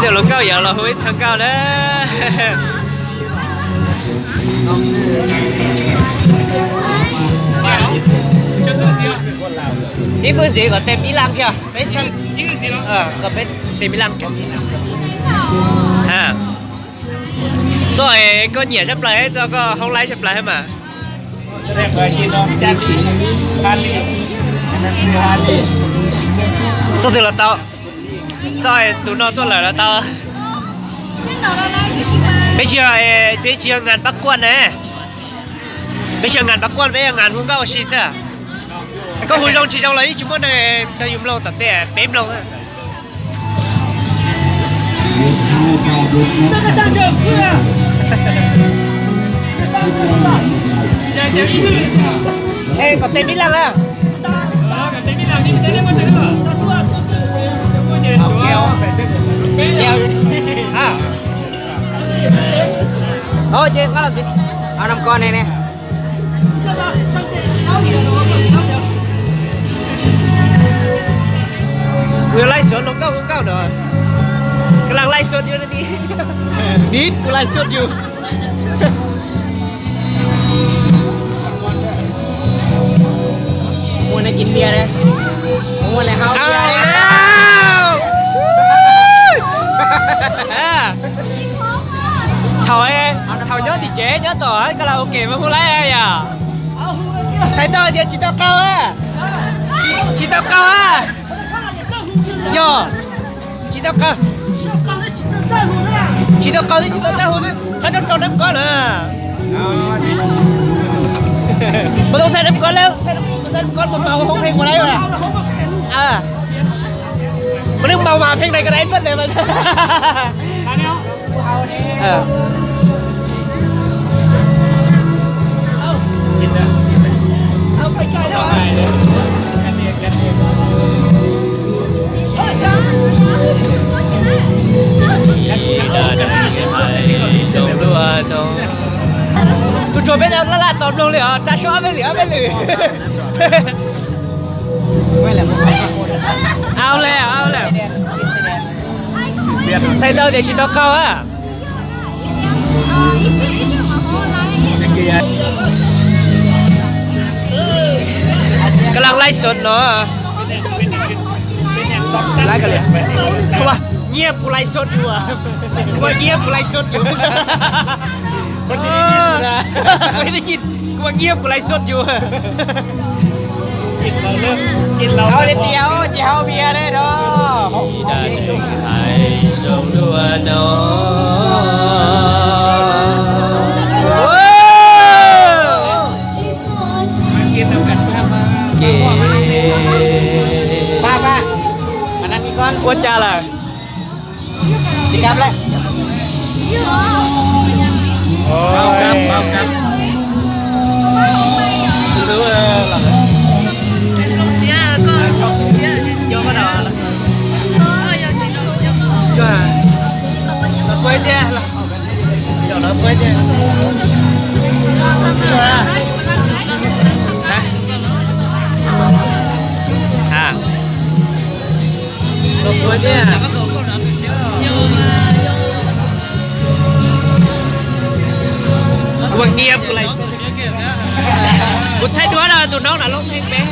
Tus hluas nkauj yuav los hu ib txhia nkauj na. Ib hwj ntxiv kom tes mib laj kiag, peb, kom peb tes mib laj kiag. Txoj koj nyiam tshaj plaws, txoj koj hoob laib tshaj plaws mas. Txoj twg los tau, txoj tus no tuaj lawm los tau. Peb tsis, peb tsis yog ngas pab kuaj na. Peb tsis yog ngas pab kuaj, peb yog ngas hu nkauj ua si xwb. Koj hu zoo tsis zoo los yeej tsis muaj neeg nrog yus mloog tom tej peb mloog. Kom tes mib laj na. Ces nqa los txiv. Nab ko ne ne. Kuv yuav laij suav hluas nkauj hu nkauj no. Kab lam laij suav yus, nib kuv laij suav yus. Muaj neeg kis tiag, muaj neeg haus tiag. Thaum, thaum nyob tim tsev nyob tom karaoke mas hu laij yom. Txhais tau hais tias tsis tau qaug a. Tsis tau qaug a. Yog tsis tau qaug, tsis tau qaug twb tsis tau txawj hu xwb, qhov rooj raug nab ko lawm. Mas tau xav nab ko lawm, xav nab ko mas hoob pheej ua laij. Mas neeg maus mas pheej daim ko daim npaj tes mas. Tus tsuas peb laj laj tos mloog li os, tsa suab ob peb lwm ob peb lwm. Au le, au le. Txhais tau tias tsis tau qaug a. Kab lam laij xos no. Nyiaj kuv laij xos yus, nyiaj kuv laij xos yus. Kuv nyiaj kuv laij xos yus. Hau tias tias tsis hau bias li no. Ua cas lawm? Kuv nyiam, kuv thaij duab no tus noob no loob pheej peb.